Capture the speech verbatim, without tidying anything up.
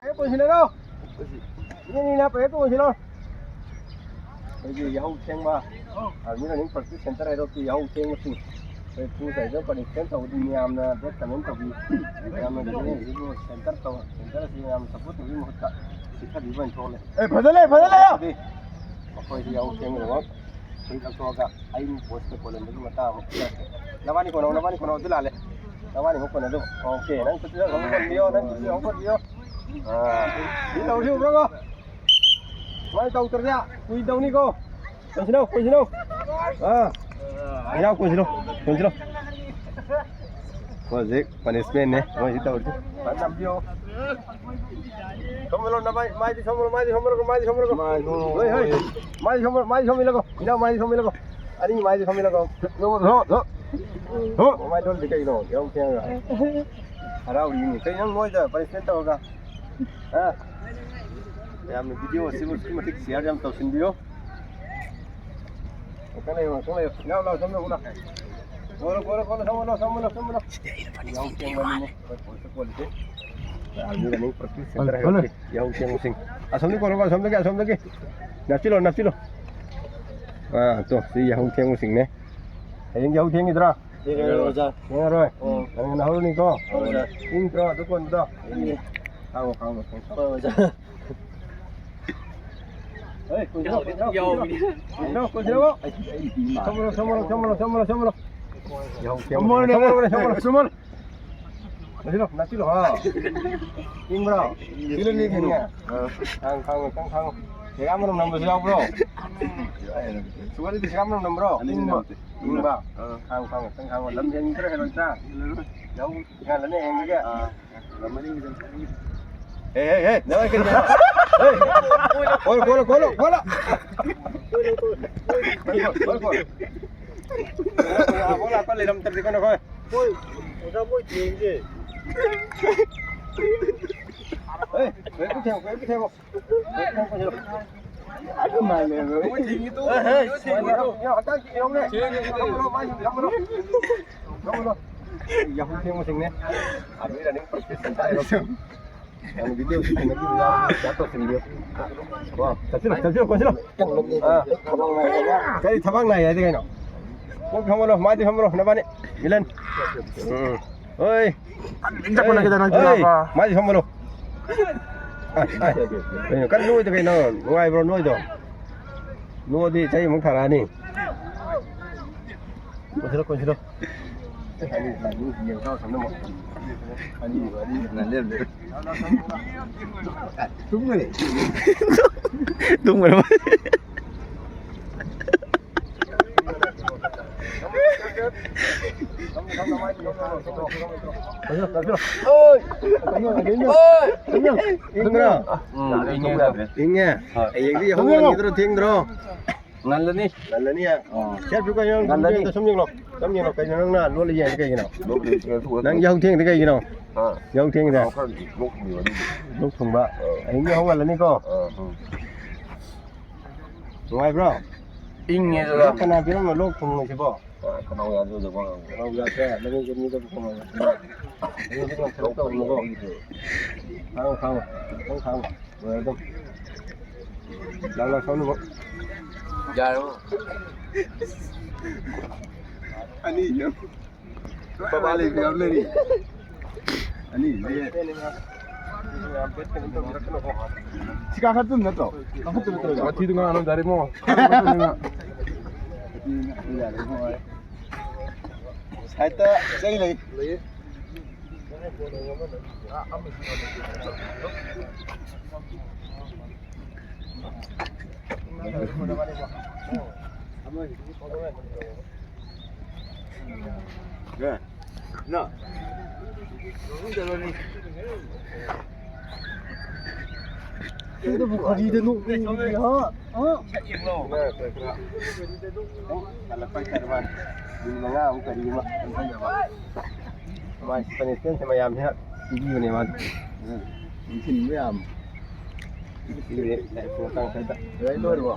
Prayer ꯇꯧꯁꯤꯜꯂꯔꯣ꯫ ꯃꯤ ꯑꯅꯤꯅ prayer ꯇꯧꯁꯤꯜꯂꯣ꯫ ꯑꯩꯈꯣꯏꯒꯤ ꯌꯥꯍꯧ ꯊꯦꯡꯕ, ꯑꯥꯔꯃꯤ ꯔꯟꯅꯤꯡ ꯄ꯭ꯔꯦꯛꯇꯤꯁ ꯁꯦꯟꯇꯔ ꯍꯥꯏꯗꯣꯛꯀꯤ ꯌꯥꯍꯧ ꯊꯦꯡꯕꯁꯤꯡ꯫ ꯑꯩꯈꯣꯏ ꯄꯨꯡ ꯀꯩꯗ ꯄꯅꯤꯁꯃꯦꯟ ꯇꯧꯕꯗꯤ ꯃꯌꯥꯝꯅ ꯕꯦꯠ ꯀꯃꯦꯟ ꯇꯧꯕꯤ꯫ ꯃꯌꯥꯝꯅ ꯁꯦꯟꯇꯔ ꯇꯧ, ꯁꯦꯟꯇꯔ ꯑꯁꯤ ꯃꯌꯥꯝꯅ ꯁꯞꯄꯣꯔꯠ ꯇꯧꯕꯒꯤ ꯃꯍꯨꯠꯇ ꯆꯤꯊꯕꯤꯕ ꯑꯣꯏꯅ ꯊꯣꯛꯂꯦ꯫ ꯑꯦ, ꯐꯖꯅ ꯂꯩꯌꯨ, ꯐꯖꯅ ꯂꯩꯌꯨ꯫ ꯑꯗꯨꯗꯤ ꯃꯈꯣꯏꯁꯤ ꯌꯥꯍꯧ ꯊꯦꯡꯕꯒꯤꯗꯃꯛ ꯐꯨꯔꯤꯠ ꯂꯧꯊꯣꯛꯑꯒ ꯑꯩ ꯄꯣꯁꯇ ꯀꯣꯜꯍꯟꯕꯒꯤ ꯃꯇꯥꯡ ꯑꯃ ꯄꯤꯔꯛꯀꯦ꯫ ꯅꯕꯥꯅꯤ ꯀꯣꯟꯅꯧ, ꯅꯕꯥꯅꯤ ꯀꯣꯟꯅꯧ, ꯑꯗꯨ ꯂꯥꯜꯂꯦ꯫ ꯅꯕꯥꯅꯤ ꯑꯃꯨꯛ ꯀꯣꯟꯅꯗꯧꯕ꯫ ꯑꯣꯀꯦ, ꯅꯪ ꯈꯨꯠꯇꯨꯗ ꯑꯃꯨꯛ ꯀꯣꯟꯕꯤꯌꯣ, ꯅꯪ ꯈꯨꯠꯇꯨꯗ ꯑꯃꯨꯛ ꯀꯣꯟꯕꯤꯌꯣ꯫ ꯑꯥ, ꯁꯤ ꯇꯧꯔꯁꯤ ꯎꯕ꯭ꯔꯣ? ꯁꯨꯃꯥꯏꯅ ꯇꯧꯗ꯭ꯔꯗꯤ ꯀꯨꯏ ꯇꯧꯅꯤꯀꯣ꯫ ꯀꯣꯟꯁꯤꯜꯂꯣ, ꯀꯣꯟꯁꯤꯜꯂꯣ꯫ ꯑꯥ, ꯏꯅꯥꯎ ꯀꯣꯟꯁꯤꯜꯂꯣ, ꯀꯣꯟꯁꯤꯜꯂꯣ꯫ ꯍꯧꯖꯤꯛ ꯄꯅꯤꯁꯃꯦꯟꯅꯦ ꯃꯣꯏꯁꯤ ꯇꯧꯔꯤꯁꯤ꯫ ꯐꯖꯅ ꯅꯝꯕꯤꯌꯣ꯫ ꯁꯣꯝꯗ ꯂꯣ, ꯅꯃꯥꯏ, ꯃꯥꯏꯗꯤ ꯁꯣꯝꯗ ꯂꯣ, ꯃꯥꯏꯗꯤ ꯁꯣꯝꯗ ꯂꯣ, ꯃꯥꯏꯗꯤ ꯁꯣꯝꯗ ꯂꯣ꯫ ꯃꯥꯏ ꯁꯣꯝꯗ ꯂꯣ꯫ ꯍꯣꯏ, ꯍꯣꯏ꯫ ꯃꯥꯏꯗꯤ ꯁꯣꯝꯗ ꯂꯣ, ꯃꯥꯏꯗꯤ ꯁꯣꯝꯗ ꯂꯣ꯫ ꯏꯅꯥꯎ ꯃꯥꯏꯗꯤ ꯁꯣꯝꯗ ꯂꯣ꯫ ꯑꯅꯤ ꯃꯥꯏꯗꯤ ꯁꯣꯝꯗ ꯂꯣ꯫ ꯂꯣ, ꯂꯣ, ꯂꯣ꯫ ꯂꯣ꯫ ꯃꯃꯥꯏ ꯂꯣꯜꯗꯤ ꯀꯩꯅꯣ? ꯌꯥꯝ ꯊꯦꯡꯉꯒ꯫ ꯍꯔꯥꯎꯔꯤꯅꯤ꯫ ꯀꯩ ꯅꯪ ꯃꯣꯏꯗ ꯄꯅꯤꯁꯃꯦꯟ ꯇꯧꯔꯒ? ꯍꯥ? ꯌꯥꯝꯅ ꯚꯤꯗꯤꯑꯣ ꯑꯁꯤꯕꯨ ꯑꯁꯨꯛꯀꯤ ꯃꯇꯤꯛ ꯁꯤꯌꯥꯔ ꯌꯥꯝ ꯇꯧꯁꯤꯟꯕꯤꯌꯨ꯫ ꯉꯥꯛꯇꯪ ꯂꯩꯌꯨ, ꯉꯥꯛꯇꯪ ꯂꯩꯌꯨ꯫ ꯂꯥꯎ, ꯂꯥꯎ, ꯁꯣꯝꯗ ꯂꯥꯎ꯫ ꯀꯣꯜꯂꯣ, ꯀꯣꯜꯂꯣ, ꯀꯣꯜꯂꯣ, ꯁꯣꯝꯗ ꯂꯥꯎ, ꯁꯣꯝꯗ ꯂꯥꯎ, ꯁꯣꯝꯗ ꯂꯥꯎ꯫ ꯌꯥꯍꯧ ꯊꯦꯡꯕꯅꯤꯅ ꯑꯩꯈꯣꯏ ꯄꯣꯂꯤꯁꯇ ꯀꯣꯜꯂꯤꯁꯦ꯫ ꯑꯥꯔꯃꯤ ꯔꯟꯅꯤꯡ ꯄ꯭ꯔꯦꯛꯇꯤꯁ ꯁꯦꯟꯇꯔ ꯍꯥꯏꯕꯁꯦ ꯌꯥꯍꯧ ꯊꯦꯡꯕꯁꯤꯡ꯫ ꯑꯁꯣꯝꯗꯒꯤ ꯀꯣꯜꯂꯣ, ꯑꯁꯣꯝꯗꯒꯤ, ꯑꯁꯣꯝꯗꯒꯤ꯫ ꯅꯞꯁꯤꯜꯂꯣ, ꯅꯞꯁꯤꯜꯂꯣ꯫ ꯑꯥ, ꯇꯣ, ꯁꯤ ꯌꯥꯍꯧ ꯊꯦꯡꯕꯁꯤꯡꯅꯦ꯫ ꯍꯌꯦꯡ ꯌꯥꯍꯧ ꯊꯦꯡꯈꯤꯗ꯭ꯔꯥ? ꯊꯦꯡꯉꯔꯣꯏ, ꯑꯣꯖꯥ꯫ ꯊꯦꯡꯉꯔꯣꯏ꯫ ꯑꯣ꯫ ꯅꯪ ꯅꯍꯧꯔꯅꯤꯀꯣ? ꯍꯣꯏ, ꯑꯣꯖꯥ꯫ ꯏꯪꯗ꯭ꯔꯣ ꯑꯗꯨ ꯀꯣꯟꯕꯗꯣ? ꯏꯪꯉꯦ꯫ ꯈꯥꯡꯉꯣ, ꯈꯥꯡꯉꯣ, ꯈꯥꯡꯉꯣ꯫ ꯍꯣꯏ, ꯑꯣꯖꯥ꯫ ꯍꯣꯏ, ꯀꯨꯟꯊ꯭ꯔꯥ, ꯀꯨꯟꯊ꯭ꯔꯥ, ꯌꯥꯎꯕꯅꯤ꯫ ꯀꯨꯟꯊ꯭ꯔꯥ, ꯀꯨꯟꯊ꯭ꯔꯥ꯫ ꯁꯣꯝꯃꯣ, ꯁꯣꯝꯃꯣ, ꯁꯣꯝꯃꯣ, ꯁꯣꯝꯃꯣ, ꯁꯣꯝꯃꯣ꯫ ꯌꯥꯍꯧ ꯊꯦꯡꯕ꯫ ꯁꯣꯝꯃꯣ, ꯁꯣꯝꯃꯣ, ꯁꯣꯝꯃꯣ꯫ ꯅꯛꯁꯤꯜꯂꯣ, ꯅꯛꯁꯤꯜꯂꯣ, ꯍꯥ꯫ ꯏꯪꯕ꯭ꯔꯣ? ꯏꯪꯉꯦ, ꯏꯪꯉꯦ꯫ ꯑꯥ꯫ ꯈꯥꯡꯉꯣ, ꯈꯥꯡꯉꯣ, ꯈꯤꯇꯪ ꯈꯥꯡꯉꯣ꯫ ꯁꯦꯒꯥ ꯃꯅꯝ ꯅꯝꯕꯁꯨ ꯌꯥꯎꯕ꯭ꯔꯣ? ꯁꯨꯒꯔꯗꯤ ꯁꯦꯒꯥ ꯃꯅꯝ ꯅꯝꯕ꯭ꯔꯣ? ꯑꯅꯤꯃꯛ ꯏꯪꯕ꯫ ꯅꯝꯗꯦ꯫ ꯏꯪꯕ꯫ ꯑꯥ꯫ ꯈꯥꯡꯉꯣ, ꯈꯥꯡꯉꯣ, ꯈꯤꯇꯪ ꯈꯥꯡꯉꯣ꯫ ꯂꯝ ꯍꯦꯟꯈꯤꯗ꯭ꯔꯥ ꯍꯦꯜꯂꯣꯏꯗ꯭ꯔꯥ? ꯌꯥꯍꯧ ꯉꯜꯂꯅꯤ ꯍꯌꯦꯡꯗꯒꯤ꯫ ꯑꯥ꯫ ꯂꯝ ꯑꯅꯤꯒꯤꯗꯪ ꯈꯥꯡꯉꯤ꯫ ꯍꯦ, ꯍꯦ, ꯍꯦ, ꯅꯪ ꯀꯔꯤ ꯇꯧꯕ? ꯍꯦ꯫ ꯀꯣꯜꯂꯣ, ꯀꯣꯜꯂꯣ, ꯀꯣꯜꯂꯣ, ꯀꯣꯜꯂꯣ꯫ ꯀꯣꯜꯂꯣ, ꯀꯣꯜꯂꯣ꯫ ꯀꯣꯜꯂꯣ, ꯀꯣꯜꯂꯣ꯫ ꯂꯥꯛꯄ ꯂꯩꯔꯝꯗ꯭ꯔꯗꯤ ꯀꯩꯅꯣ ꯑꯩꯈꯣꯏ꯫ ꯃꯣꯏ, ꯑꯣꯖꯥ ꯃꯣꯏ ꯊꯦꯡꯒꯦ꯫ ꯑꯦ, ꯀꯣꯏꯕ ꯊꯦꯡꯉꯣ, ꯀꯣꯏꯕ ꯊꯦꯡꯉꯣ꯫ ꯀꯣꯏꯕ ꯊꯦꯡꯉꯣ, ꯀꯣꯏꯕ ꯊꯦꯡꯉꯣ꯫ ꯑꯗꯨꯃꯥꯏꯅ ꯂꯩꯕ꯭ꯔꯣ? ꯃꯣꯏ ꯊꯦꯡꯉꯤ ꯇꯣ, ꯑꯦ, ꯑꯦ, ꯃꯣꯏ ꯊꯦꯡꯉꯤ ꯇꯣ꯫ ꯍꯛꯆꯥꯡ ꯊꯦꯡꯉꯝꯅꯦ꯫ ꯊꯦꯡꯉꯤ, ꯊꯦꯡꯉꯤ꯫ ꯊꯝꯃꯨꯔꯣ, ꯃꯥꯏ ꯊꯝꯃꯨꯔꯣ꯫ ꯊꯝꯃꯨꯔꯣ꯫ ꯌꯥꯍꯧ ꯊꯦꯡꯕꯁꯤꯡꯅꯦ꯫ ꯑꯥꯔꯃꯤ ꯔꯟꯅꯤꯡ ꯄ꯭ꯔꯦꯛꯇꯤꯁ ꯁꯦꯟꯇꯔ ꯍꯥꯏꯕꯁꯦ꯫ ꯅꯪ ꯚꯤꯗꯤꯑꯣ ꯁꯨꯇꯤꯡ ꯑꯗꯨ ꯌꯥꯎꯔꯒ ꯇꯧꯁꯤꯟꯕꯤꯌꯨ꯫ ꯀꯣ, ꯆꯠꯁꯤꯜꯂꯣ, ꯆꯠꯁꯤꯜꯂꯣ, ꯀꯣꯏꯁꯤꯜꯂꯣ꯫ ꯑꯥ꯫ ꯀꯔꯤ ꯊꯕꯛ ꯅꯥꯏ ꯍꯥꯏꯗꯤ ꯀꯩꯅꯣ? ꯀꯣꯛ ꯐꯝꯃꯣꯂꯣ, ꯃꯥꯏꯗꯤ ꯐꯝꯃꯣꯂꯣ, ꯅꯕꯥꯅꯤ꯫ ꯃꯤꯂꯟ꯫ ꯎꯝ꯫ ꯍꯣꯏ꯫ ꯆꯠꯄ ꯅꯠꯇꯦꯗ ꯅꯪ ꯍꯣꯏ꯫ ꯆꯠꯂꯣ꯫ ꯃꯥꯏꯗꯤ ꯐꯝꯃꯣꯂꯣ꯫ ꯑꯥꯏ, ꯑꯥꯏ꯫ ꯀꯩꯅꯣ, ꯀꯟꯅ ꯅꯣꯏꯗꯣ ꯀꯩꯅꯣ? ꯅꯨꯡꯉꯥꯏꯕ꯭ꯔꯣ ꯅꯣꯏꯗꯣ? ꯅꯣꯏꯗꯤ ꯆꯍꯤ ꯑꯃꯨꯛ ꯊꯥꯔꯛꯑꯅꯤ꯫ ꯀꯣꯟꯁꯤꯜꯂꯣ, ꯀꯣꯟꯁꯤꯜꯂꯣ꯫ ꯇꯨꯝꯈ꯭ꯔꯦ꯫ ꯏꯪꯕ꯭ꯔꯣ? ꯎꯝ, ꯏꯪꯉꯦ꯫ ꯏꯪꯉꯦ? ꯍꯣꯏ꯫ ꯍꯌꯦꯡꯗꯤ ꯌꯥꯍꯧ ꯉꯟꯈꯤꯗ꯭ꯔꯣ, ꯊꯦꯡꯗ꯭ꯔꯣ? ꯉꯜꯂꯅꯤ꯫ ꯉꯜꯂꯅꯤ? ꯑꯥ꯫ ꯁꯦꯜꯐꯤ ꯀꯩꯅꯣ ꯅꯪ ꯉꯜꯂꯅꯤ꯫ ꯁꯨꯝ ꯌꯦꯡꯂꯣ꯫ ꯁꯨꯝ ꯌꯦꯡꯂꯣ꯫ ꯀꯩꯅꯣ ꯅꯪꯅ ꯂꯣꯠꯂ ꯌꯦꯡꯉꯤꯗꯤ ꯀꯩꯒꯤꯅꯣ? ꯂꯣꯛ ꯂꯩꯇ꯭ꯔꯦ, ꯊꯣꯛꯑꯦ꯫ ꯅꯪ ꯌꯥꯍꯧ ꯊꯦꯡꯉꯤꯗꯤ ꯀꯩꯒꯤꯅꯣ? ꯑꯥ꯫ ꯌꯥꯍꯧ ꯊꯦꯡꯉꯤꯗꯤ? ꯑꯥ, ꯈꯔ ꯂꯣꯛ ꯊꯨꯡꯉꯤꯕ ꯑꯗꯨꯒꯤ꯫ ꯂꯣꯛ ꯊꯨꯡꯕ? ꯑꯥ꯫ ꯑꯍꯤꯡꯗꯤ ꯌꯥꯍꯧ ꯉꯜꯂꯅꯤꯀꯣ? ꯑꯥ, ꯎꯝ꯫ ꯅꯨꯡꯉꯥꯏꯕ꯭ꯔꯣ? ꯏꯪꯉꯦ ꯑꯗꯨꯒ꯫ ꯂꯣꯛ ꯀꯅꯥ ꯄꯤꯔꯝꯃꯣ ꯂꯣꯛ ꯊꯨꯡꯉꯤꯁꯤꯕꯣ? ꯑꯥ, ꯈꯅꯥꯎ ꯌꯥꯗ꯭ꯔꯦ ꯍꯧꯖꯤꯛ ꯋꯥ ꯉꯥꯡꯕ꯫ ꯈꯅꯥꯎ ꯌꯥꯗ꯭ꯔꯦ? ꯂꯝꯖꯦꯟ ꯆꯦꯟꯕꯗꯕꯨ ꯈꯅꯥꯎ ꯌꯥꯗ꯭ꯔꯦ? ꯂꯝꯖꯦꯟ ꯆꯦꯟꯕ ꯈꯔ ꯇꯧꯕꯅꯤꯀꯣ? ꯈꯥꯡꯉꯣ, ꯈꯥꯡꯉꯣ꯫ ꯈꯤꯇꯪ ꯈꯥꯡꯉꯣ꯫ ꯂꯣꯏꯔꯦ ꯑꯗꯨꯝ꯫ ꯂꯥꯛ ꯂꯥꯛ ꯁꯣꯝꯗ ꯑꯃꯨꯛ꯫ ꯌꯥꯔꯦꯕꯣ꯫ ꯑꯅꯤ ꯌꯥꯝ ꯕꯕꯥ ꯂꯩꯕ ꯌꯥꯝ ꯂꯩꯔꯤ꯫ ꯑꯅꯤ ꯂꯩꯌꯦ꯫ ꯁꯤ ꯀꯥꯈꯠꯇꯣꯏ ꯅꯠꯇ꯭ꯔꯣ? ꯀꯥꯈꯠꯇꯣꯏ ꯅꯠꯇ꯭ꯔꯣ? ꯋꯥꯊꯤꯗꯣ ꯉꯥꯡꯉꯅꯨ ꯌꯥꯔꯦ ꯏꯕꯨꯡꯉꯣ꯫ ꯁꯥꯏꯠꯇ ꯆꯩ ꯂꯩ꯫ ꯁꯤꯗꯕꯨ ꯀꯔꯤꯗ ꯅꯣꯛꯅꯤꯡꯉꯤ, ꯍꯥ? ꯍꯥ? ꯍꯜꯂꯛꯄ ꯍꯥꯏꯇꯥꯔꯦ ꯃꯥꯅ꯫ ꯃꯤꯅꯤꯠ ꯃꯉꯥꯃꯨꯛ ꯀꯔꯤ ꯑꯃ ꯆꯪꯊꯈ꯭ꯔꯕ꯫ ꯃꯥꯏ ꯄꯅꯤꯁꯃꯦꯟꯁꯦ ꯃꯌꯥꯝꯁꯤꯅ ꯄꯤꯕꯤꯕꯅꯦ ꯃꯥꯗꯤ꯫ ꯎꯝ꯫ ꯅꯤꯡꯁꯤꯡꯕ ꯌꯥꯝ꯫ ꯄꯤꯕꯤꯔꯦ, ꯂꯥꯏꯔꯤꯛ ꯄꯨꯔꯀꯥꯟ ꯁ꯭ꯋꯥꯏꯗ꯫ ꯂꯣꯏ ꯂꯣꯏꯔꯕꯣ?